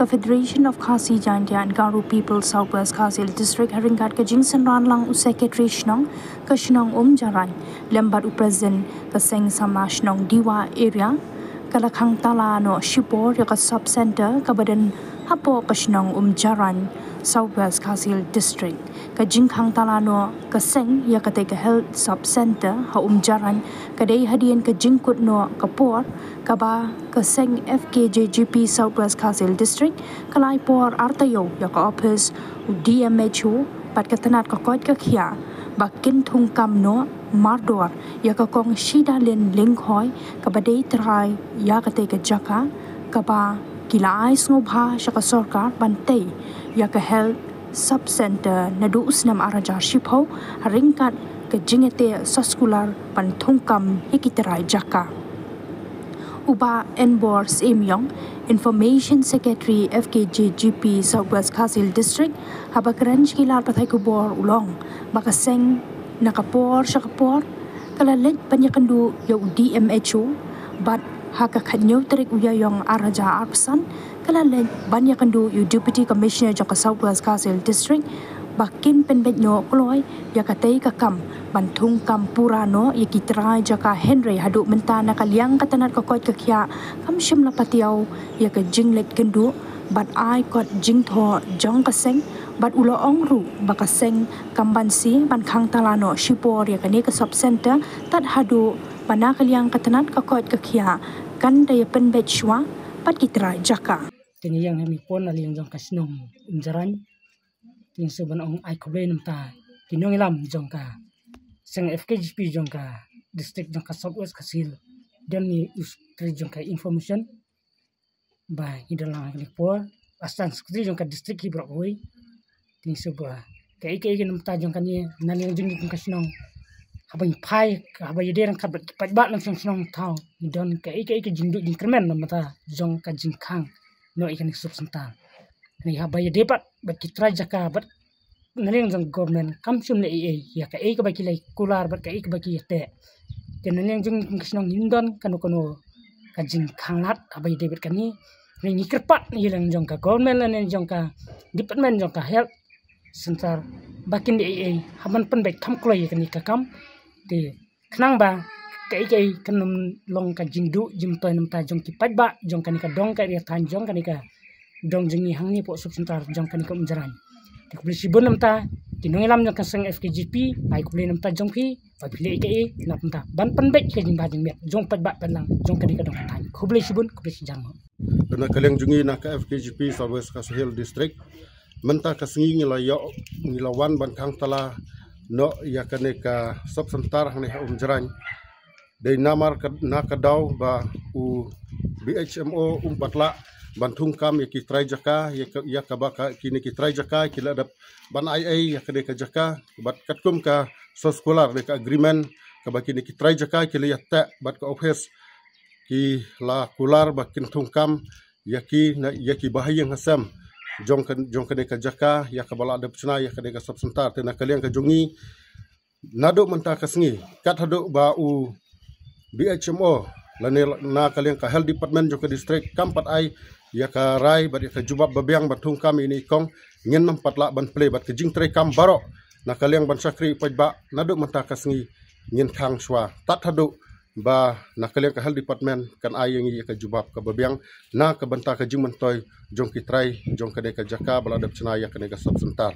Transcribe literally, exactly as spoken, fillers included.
Federation of Khasi Jaintia and Garo People South West Khasi Hills District ha ryngkat ka jingsynran lang u Secretary Shnong ka shnong Umjarain lem bad u President ka seng samla shnong Dewa Area ka la khang tala noh shipor ïa ka sub center kaba don hapoh ka shnong Umjarain, South West Khasi Hills District. Ka jingkhang tala noh ka seng ïa katei ka health sub center ha Umjarain ka dei hadien ka jingkut noh ka por kaba ka seng F K J G P South West Khasi Hills District ka la ai por ar taïew ïa ka ophis u D M H O bad ka tnat ka koit ka khiah ba kin thungkam noh mardor ïa ka kong Shidalin Lyngkhoi kaba dei trai ïa katei ka jaka, kaba ki la ai sngewbha sha ka sorkar ban tei ïa ka health sub center naduh u snem ar hajar shiphew ha ryngkat ka jingïateh soskular ban thungkam ïa ki trai jaka. U Bah Enbor Syiem Ïong, Information Secretary F K J G P South West Khasi Hills District, haba kren sha ki lad pathai khubor u la ong ba ka seng na ka por sha ka por ka la leit ban ïakynduh ïa u D M H O bad ha ka khathynñiew tarik u Ïaïong ar hajar arphew san ka la leit ban ïakynduh ïa u Deputy Commissioner jong ka South West Khasi Hills District ba kin pynbeit noh kloi ïa katei ka kam ban thungkam pura noh ïa ki trai jaka, hynrei haduh mynta na ka liang ka tnat ka koit ka khiah kam shym la patiaw ïa ka jingleit kynduh bad ai kot jingthoh jong ka seng, bad u la ong ruh ba ka seng kam banse ban khang tala noh shipor ïa kane ka sub center tad haduh ba na ka liang ka tnat ka koit ka khiah kan da ïa pynbeit shuwa bad ki trai jaka. Te ngi ïeng ha mi pon na liang jong ka shnong Umjarain. Te ngi shu ban ong ai khublei na bynta ki nongïalam jong ka seng F K J P jong ka district jong ka South West Khasi Hills. Don ni u secretary jong ka information ba ngi don lang ha kane ka por, assistant secretary jong ka district hi baroh kawei. Te ngi shu ba kaei kaei ka na bynta jong kane na liang jong ngi kum ka shnong, haba ngi phai, haba ïadei ryngkat bad ki paidbah na shnong shnong thaw, ngi don kaei kaei ka jingduh jingkyrmen na bynta jong ka jingkhang noh ïa kane ka sub center. Ngi haba ïadei pat bad ki trai jaka bad na liang jong government kam shym leh ei ei ïa kaei kaba ki la kular bad kaei kaba ki ïateh. Te na liang jong ngi kum ka shnong ngim don kano kano ka jingkhang lad haba ïadei bad kane. Ngi kyrpad na liang jong ka government, na liang jong ka department jong ka health center ba kin leh ei ei ha ban pynbeit kham kloi ïa kane ka kam. Te khnang ba kaei kaei kan ym long ka jingduh jingmyntoi na bynta jong ki paidbah jong kane ka dong ka ri thaiñ jong kane ka dong jong ngi hangne hapoh sub center jong kane ka Umjarain. Te khublei shibun na bynta ki nongïalam jong ka seng F K J P, ai khublei na bynta jong phi ba phi leh kaei na bynta ban pynbeit ka jingbha jingmiat jong paidbah paidlang jong kane ka dong ka thaiñ. Khublei shibun, khublei shihajar nguh. Te na ka liang jong ngi na ka F K J P South West Khasi Hills District, mynta ka sngi ngi la ïoh, ngi la wan ban khang tala noh ïa kane ka sub center hangne ha Umjarain. Dei namar ka, na ka daw ba u B H M O um pat lah ban thungkam ïa ki trai jaka, ïa ka, ïa kaba ka, kine ki trai jaka ki la dep ban ai ei ïa kane ka jaka bad katkum ka soskular ne ka agreement kaba kine ki trai jaka ki la ïateh bad ka ophis, ki la kular ba kin thungkam ïa ki na, ïa ki bahaïing hasem jong ka, jong kane ka jaka ïa kaba la dep shna ïa kane ka sub center. Te na ka liang ka jong ngi, naduh mynta ka sngi kat haduh ba u B H M O lane na ka liang ka health department jong ka district kam pat ai ïa ka rai bad ïa ka jubab babiang ban thungkam ïa ine i kong, ngin ym pat lah ban plie bad ka jingtrei kam baroh na ka liang ban shakri paidbah naduh mynta ka sngi ngin khang shuwa tad haduh ba na ka liang ka health department kan ai ïa ngi ïa ka jubab kaba biang na ka bynta ka jingmyntoi jong ki trai jong kane ka jaka ba la dep shna ïa kane ka sub center.